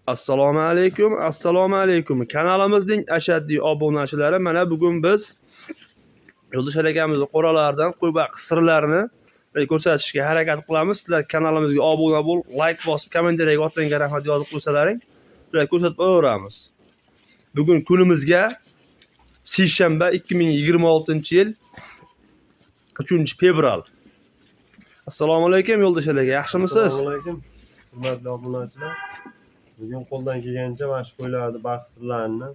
Assalomu alaykum, assalomu alaykum. Kanalimizning ashaddiy obunachilari, mana bugun biz Yo'ldosh akamizni qo'ralaridan qo'y baqish sirlarini ko'rsatishga harakat qilamiz. Sizlar kanalimizga obuna bo'lib, like bosib, kommentariyaga otangga rahmat yozib qo'ysalaring, sizlarga ko'rsatib boraveramiz. Bugun kunimizga seshanba, 2026-yil 3 fevral. Assalomu alaykum, Yo'ldosh aka, yaxshimisiz? Assalomu alaykum, hurmatli obunachilar. Bugun qo'ldan kelgancha mana shu qo'ylarni baqish sirlarini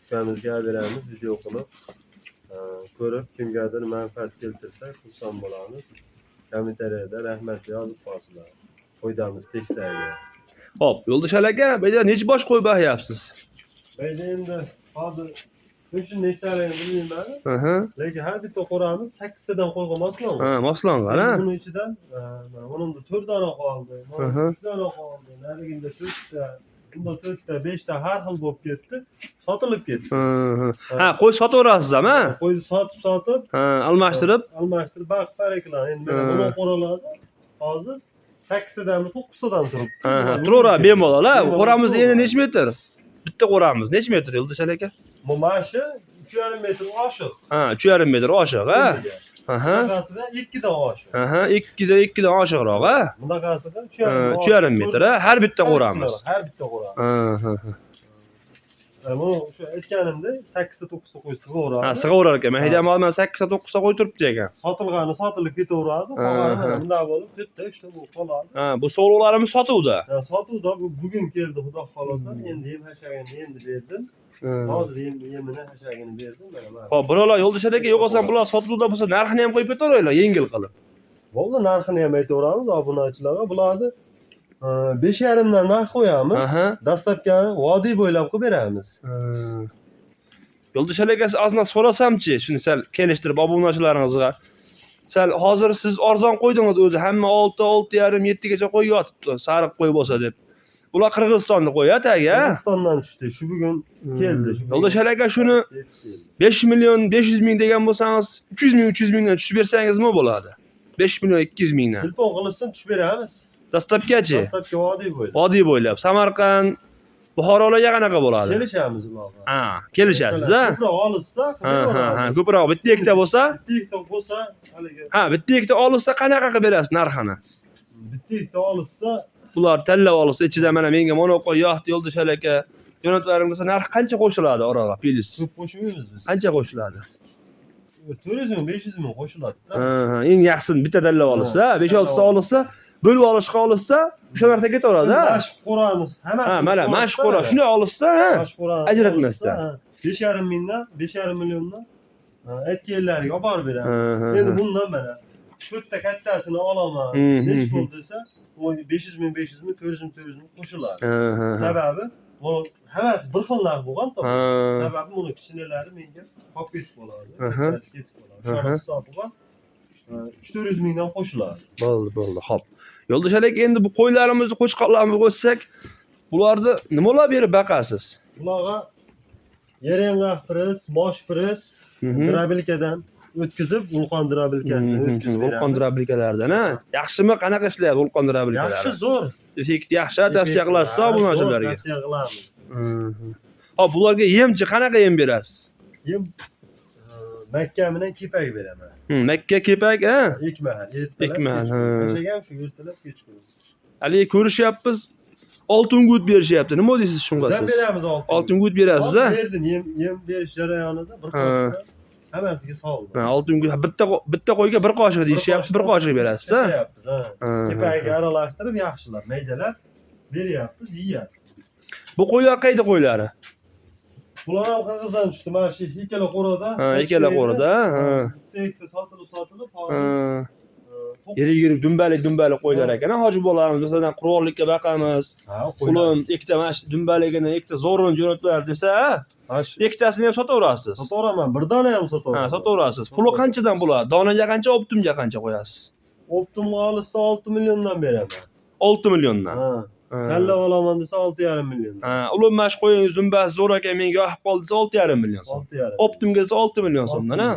ukamizga beramiz video qilib. Ko'rib kimgadir manfaat keltirsa, xursand bo'lamiz. Kommentariyada rahmat yozib qolsinlar. Foydamiz tegsa agar. Xo'p, Yo'ldosh aka, bu yerda necha bosh qo'y boqyapsiz? Bu yerda endi hozir shu nechtaligini bilmayman. Lekin har bitta qo'ramiz 8 tadan qo'yga moslangan. Ha, moslangan, ha? Buni ichidan mana bunida 4 dona qoldi, mana 3 dona qoldi, narigida 4 ta, bunda 4 ta, 5 ta har xil bo'lib ketdi, sotilib ketdi. Ha, qo'y sotaverasiz ham, ha? Qo'yni sotib-sotib, Ha, almashtirib, almashtirib baqib baraklar. Endi mana buni qo'ralarda hozir 8 tadanmi, 9 tadan turibdi. Ha, turaveradi bemalol, ha? Bemalol Qo'ramiz endi turaveradi. necha metr? Bitta qo'ramiz necha metr, Yo'ldosh aka? Bu mana shu 3,5 metr oshiq. Ha, 3,5 metr oshiq, ha? Aha. Bunaqasiga 2 dan oshiq. Aha, 2dan oshiqroq, ha? Bunaqasiga Ha, 3,5 3,5 metr, ha? Har bitta qo'ramiz. Har bitta qo'ramiz. Ha, ha. Buni o'sha aytganimdek 8 ta 9 ta qo'y sig'averadi. Ha, sig'averar ekan. Men haydam 8 ta 9 ta qo'y turibdi ekan. Sotilgani sotilib ketaveradi, qolgani mana bunday bo'lib 4 ta 3 ta bo'lib qoladi. Ha, bu sovliqlarimiz sotuvda. Ha, sotuvda bu bugun keldi, xudo xolasa. Endi yem hashagini endi berdim. Hozir yem yemini hashagini berdim mana mana. Xo'p, birovlar Yo'ldosh aka yo'qolsam bular sotuvda bo'lsa narxini ham qo'yib ketaveraylik, yengil qilib. Bo'ldi, narxini ham aytaveramiz obunachilarga. Bularni 5,5 dan narx qo'yamiz. Dastlabkani vodiy bo'ylab qilib beramiz. Yo'ldosh aka, ozgina so'rasamchi, shuni sal kelishtirib obunachilaringizga. Sal hozir siz arzon qo'ydingiz o'zi, hamma 6, 6,5, 7 gacha qo'y yotibdi, sariq qo'y bo'lsa deb. Bular Qirg'izistonni qo'y, tagi, ha? Qirg'izistondan tushdi. Shu bugun keldi. Shu bugun. Yo'ldosh aka, shuni Yetib keldi. 5 million 500 ming degan bo'lsangiz, 300 ming 300 mingdan tushib bersangiz nima bo'ladi? 5 million 200 mingdan. Telefon qilishsin, tushib beramiz. Dastlabkachi Dastlabki vodiy bo'ylab. vodiy bo'ylab Samarqand, Buxorolarga qanaqa bo'ladi? Kelishamiz ularga. Ha, kelishasiz, ha? Ko'proq olishsa, Ha, ko'proq bitta ikkita bo'lsa, bitta ikkita bo'lsa, haligi ha, bitta ikkita olishsa qanaqa qilib berasiz narxini? Bitta ikkita olishsa, Ular tanlab olsa ichida mana menga mana qo'y yoqdi Yo'ldosh aka, jo'natlarim bo'lsa narx qancha qo'shiladi oraga, plis? Ko'p qo'shmaymiz biz. Qancha qo'shiladi? 400 ming, 500 ming qo'shiladi. Ha, eng yaxshisini bitta tanlab olishsa, 5-6 ta olishsa, bo'lib olishga olishsa, o'sha narsa ketaveradi, ha? Mana shu qo'ramiz, hammasi. Ha, mana shu qo'ra shuni olishsa, ha. Mana shu qo'rani Ajratmasdan. 5,5 mingdan, 5,5 milliondan aytganlariga olib borib beramiz. Ha, Endi ha. bundan mana to'rtta kattasini olaman. Nechi pul desa, 500 ming, 500 ming, 400 ming, 400 ming qo'shiladi. Ha, ha, ha. Sababi bu hammasi bir xil narx bo'lgan to'g'ri. Ha. Sababi buni kichkinalari menga qolib ketib qoladi. Kattasi ketib qoladi. Shuni hisobiga 3-400 mingdan qo'shiladi. Bo'ldi, bo'ldi. Xo'p. Yo'ldosh aka, endi bu qo'ylarimizni, qo'chqorlarimizni qo'shsak, bularni nimalar berib baqasiz? Bularga yereng'ah pres, mosh pres, drabilkadan o'tkazib, vulqon drabilkasini o'tkazib Vulqon beramiz. drabilkalardan, ha? Yaxshimi? Qanaqa ishlayapti vulqon drabilkalari? Yaxshi, zo'r. Effekt yaxshi, tavsiya qilasiz bu narsalarga. Tavsiya qilamiz. Xo'p, bularga yemchi qanaqa yem berasiz? Yem makka bilan kepak beraman. Makka kepak, ha? Ikki mahal, ertalab, Ikki mahal, kechqurun. ha. Tashlagan shu ertalab kechqurun. Haligi ko'rishyapmiz, oltin gud berishyapti. Nima deysiz shunga Biz ham siz? beramiz oltin. Oltin gud berasiz, ha? Hozir berdim, yem berish jarayonida bir qoshiqdan hammasiga soldim. Ha, oltin gud bitta qo'yga bir qoshiq deyishyapti, bir qoshiq berasiz, ha? Tashlayapmiz, ha. Kepagiga aralashtirib, yaxshilab maydalab beryapmiz, yeyapti. Bu qo'ylar qayda qo'ylari? Bular ham Qirg'izdan tushdi. Mana shu ikkala qo'rada. Ha, ikkala qo'rada, ha. Bitta ikkita sotilib, sotilib, hozir Yirik-yirik dumbalik qo'ylar ekan. Hoji bolalarimiz masalan qurbonlikka baqamiz. Ha, qo'ylar. Ulim ikkita mana shu dumbaligini, ikkita zo'rini jo'natlar desa, Ha, shu ikkitasini ham sotaverasiz. Sotaveraman, bir dona ham sotaveraman. Ha, sotaverasiz. Puli qanchadan bo'ladi? Donaga qancha, optimga qancha qo'yasiz? Optimga olishsa 6 milliondan beraman. 6 milliondan. Ha. Tanlab olaman desa 6,5 million. Ha, ulim mana shu qo'yingiz dumbasi zo'r ekan, menga yoqib qoldi desa 6,5 million so'm. 6,5. Optimga desa 6 million so'mdan, ha?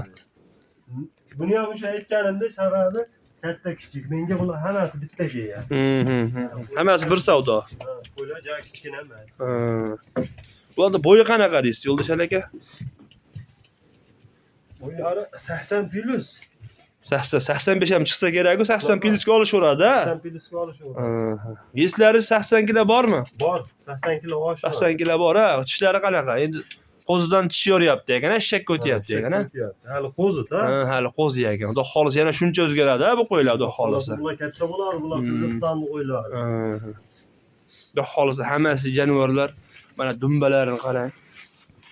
Buni ham o'sha aytganimdek sababi Katta kichik menga bular hammasi bitta kelyapti. Hammasi bir savdo. Ha, qo'ylar ja kichkina emas. Ha. Bularda bo'yi qanaqa deysiz, Yo'ldoshali aka? Bo'ylari 80 plus. 80 85 ham chiqsa kerak-ku, 80 plusga olishaveradi, a? 80 plusga olishaveradi. Ha. Veslari 80 kilo bormi? Bor, 80 kilo osh. 80 kilo bor, ha. Tishlari qanaqa? Endi qo'zidan tish yoryapti ekan, a, eshakka o'tyapti ekan, a? Hali qo'zi-da. Ha, hali qo'zi ekan. Xudo xolisa yana shuncha o'zgaradi, ha, bu qo'ylar, xudo xolisa. Bular katta bo'ladi, bular Qirg'izistonning qo'ylari. Ha. Xudo xolisa hammasi jonivorlar. Mana dumbalarini qarang.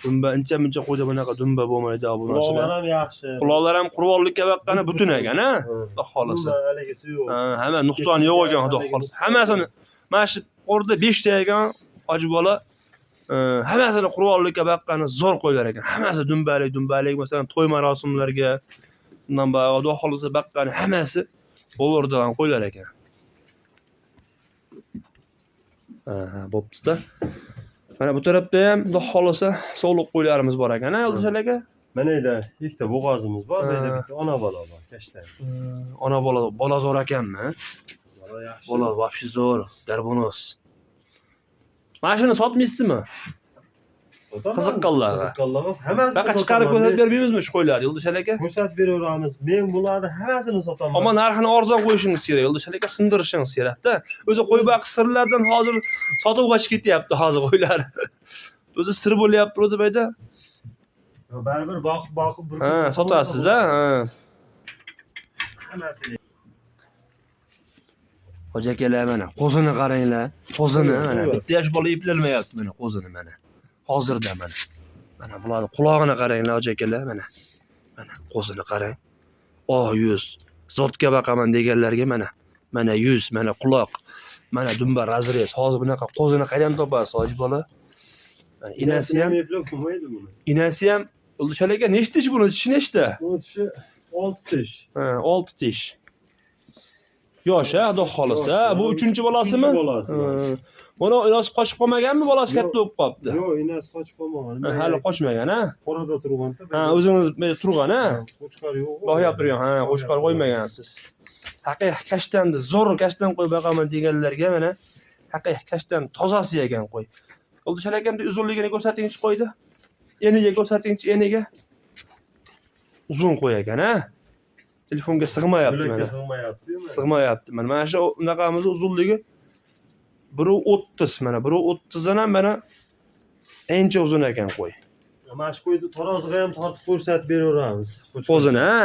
Dumba incha-muncha qo'yda bunaqa dumba bo'lmaydi, obunachilar. Quloqlar ham yaxshi. Quloqlar ham qurbonlikka baqqani butun ekan, ha? Xudo xolisa. Umuman haligisi yo'q. Ha, hamma nuqsoni yo'q ekan, xudo xolisa. Hammasini mana shu qo'rda 5 ta ekan, hoji bola. Hammasini qurbonlikka baqqani zo'r qo'ylar ekan. Hammasi dumbalik, dumbalik, masalan, to'y marosimlarga, undan boshqa xudo xolisa baqqani hammasi bo'lardigan qo'ylar ekan. Ha, bo'pti-da. Mana bu tarafda ham xudo xolisa sog'liq qo'ylarimiz bor ekan, ha, Yo'ldoshali aka? Mana yerda ikkita bo'g'ozimiz bor, bu yerda bitta ona bola bor, kashtan. Ona bola, bola zo'r ekanmi? Bola yaxshi. Bola вообще zo'r, darbonos. Mana shuni sotmaysizmi? Sotaman. Qiziqqanlarga. Qiziqqanlarga hammasini Baqa chiqarib sotaman. ko'rsatib bermaymizmi shu qo'ylarni, Yo'ldoshali aka? Ko'rsatib beraveramiz. Men bularni hammasini sotaman. Ammo narxini arzon qo'yishingiz kerak, Yo'ldoshali aka, sindirishingiz kerak-da. O'zi qo'y boqish sirlardan hozir sotib qochib ketyapti hozir qo'ylar. O'zi sir bo'lyapti o'zi bu yerda. Baribir boqib-boqib bir Ha, sotasiz ha. Ha. Hammasini. Hoji akalar mana qo'zini qaranglar. Qo'zini mana bitta yosh bola eplanmayapti mana qo'zini mana. Hozirda mana. Mana bularni qulog'ini qaranglar hoji akalar mana. Mana qo'zini qarang. Oh yuz. Zotga boqaman deganlarga mana. Mana yuz, mana quloq. Mana dumba razrez. Hozir bunaqa qo'zini qaydan topasiz hoji bola? Mana inasi ham, eplab bo'lmaydi buni. inasi ham Yo'ldoshali aka nechta tish buni? Tishi nechta? Buni tishi 6 tish. Ha, 6 tish. Yosh, ha, xudo xolisa. Bu 3-chi bolasimi? Uchinchi bolasi. Buni inasi qochib qolmaganmi, bolasi katta bo'lib qolibdi? Yo'q, inasi qochib qolmagan. Ha, hali qochmagan, ha? Qorada turganda. Ha, o'zingiz turgan, ha? Qo'chqor yo'q. Boqyap turgan, ha, qo'chqor qo'ymagansiz. Haqiqiy kashtanni zo'r kashtan qo'yib boqaman deganlarga mana haqiqiy kashtan tozasi ekan qo'y. Yo'ldoshali akamni uzunligini ko'rsatingchi qo'ydi. Eniga ko'rsatingchi, eniga. Uzun qo'y ekan, ha? Telefonga sig'mayapti Yo'lakka mana. sig'mayapti. Sig'mayapti. Mana shu unaqamiz uzunligi 1.30 mana 1.30 dan ham mana ancha uzun ekan qo'y. Mana shu qo'yni taroziga ham tortib ko'rsatib beraveramiz. Qo'zini, ha?